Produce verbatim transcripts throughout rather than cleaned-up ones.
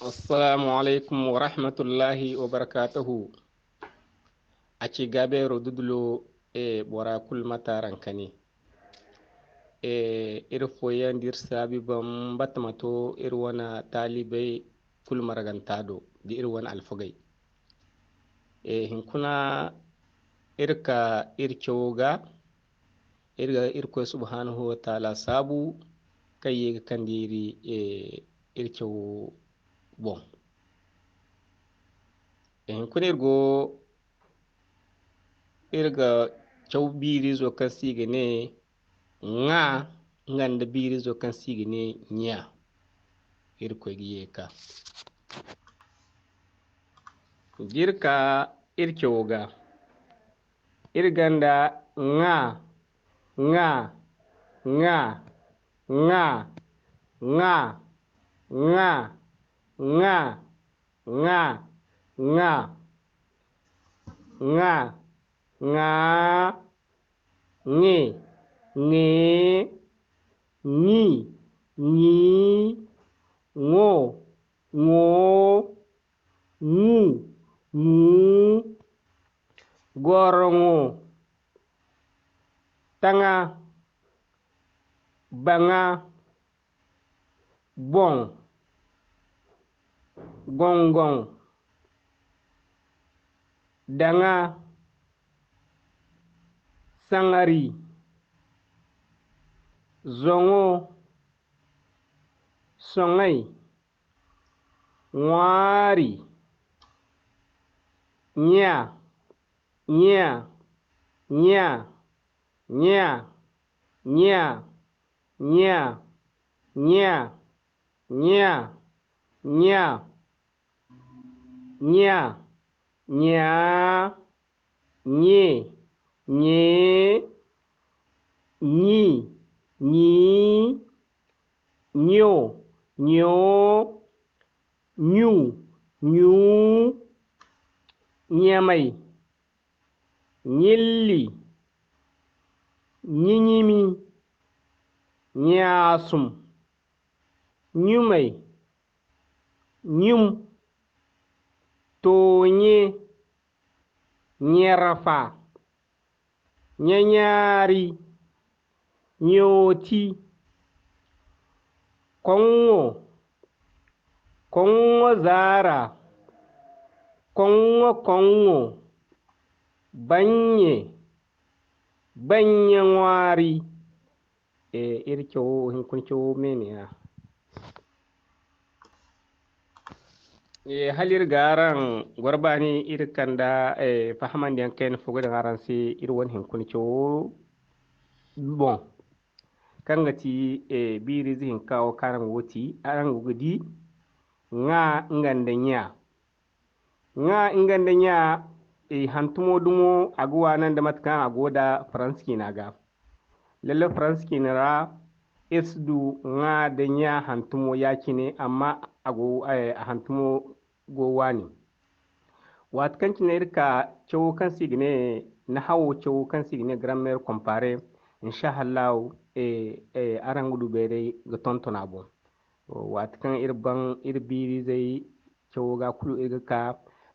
Assalamu alaykum wa rahmatullahi wa barakatuhu. A ci gaabeero dudulo, e, bora kulu ma taaran kani. E, iri fooyaŋ da iri saabi bambata ma to iri wane taalibey kulu marganta do, da iri wane alfagey. E, hinkuna iri ka iri cawo ga, iri ga Irkoy subhanahu wa taala saabu kaŋ ye ga kande iri, e, iri cawo boŋ. E, hinkuna iri go, iri ga caw biirizo kaŋ se i ga ne ŋa, nga nda biirizo kaŋ se i ga ne ɲa. Irkoy ga ye ka. Da iri ka iri cawo ga, iri gonda ŋa, ŋa, ŋa, ŋa, ŋa, ŋa, ŋa, ŋa, ŋa, ŋa, ŋa, ŋe, ŋe, ŋi, ŋi, ŋo, ŋo, ŋu, ŋu, goroŋo, taŋa, baŋa, boŋ, goŋgoŋ, daŋa, saŋari, zoŋo, soŋay, ŋwaari, ɲa, ɲa, ɲa, ɲa, ɲa, ɲa, ɲa, ɲa, ɲa, ɲa, ɲa, ɲe, ɲe, ɲi, ɲi, ɲo, ɲo, ɲu, ɲu, ɲamay, ɲilli, ɲiɲimi, ɲaasum, ɲumay, ɲum, tooɲe, ɲarfa, ɲaɲaari, ɲooti, koŋŋo, koŋŋo zaara, koŋŋo koŋŋo, baɲɲe, baɲɲe ŋwaari. E, iri cawo, hinkuna cawo me ne ya. E, hala iri ga araŋ goro baani, iri kanda, e, fahamandiyaŋ kayna fo ga daŋ araŋ se iri wane hinkuna cawo boŋ. Kaŋ ga ti, e, biiriize hinka wo kaŋ araŋ go ga ti, araŋ go ga di ŋa nga nda ɲa. Ŋa nga nda ɲa, e, hantumo dumo a ga waana nda mate kaŋ a go da Faransa ciina ga. Lalle Faransa ciina ra, iri si du ŋa nda ɲa hantumo ya-cine, amma a go, e, a hantumo go waani. Waati kaŋ cine iri ka cawo kaŋ se i ga ne, nahawo cawo kaŋ se i ga ne grammaire comparée, insha Allahu, e, e, araŋ ga du bayray ga tonton a boŋ. Waati kaŋ iri ban iri biiriizey cawo ga kulu, iri ga ka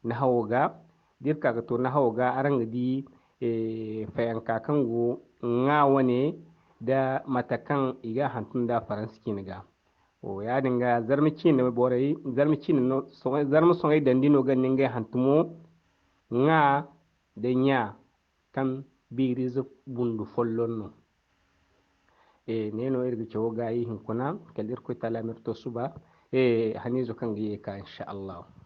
nahawo ga. Da iri ka ga to nahawo ga, araŋ ga di, e, fayanka kaŋ go ŋa wane nda mate kaŋ i ga hantum nda Faransa ciina ga. O, yaadin ga, zarma ciina borey, zarma ciina no, soŋay, zarma soŋay dandi no ga ne ngey hantumo ŋa nda ɲa kaŋ biiriize bundu folloŋ no. E, ne no iri ga cawo gaayi hinkuna, kala Irkoy Taala ma iri to suba, e, haniizo kaŋ ga ye ka, insha Allahu.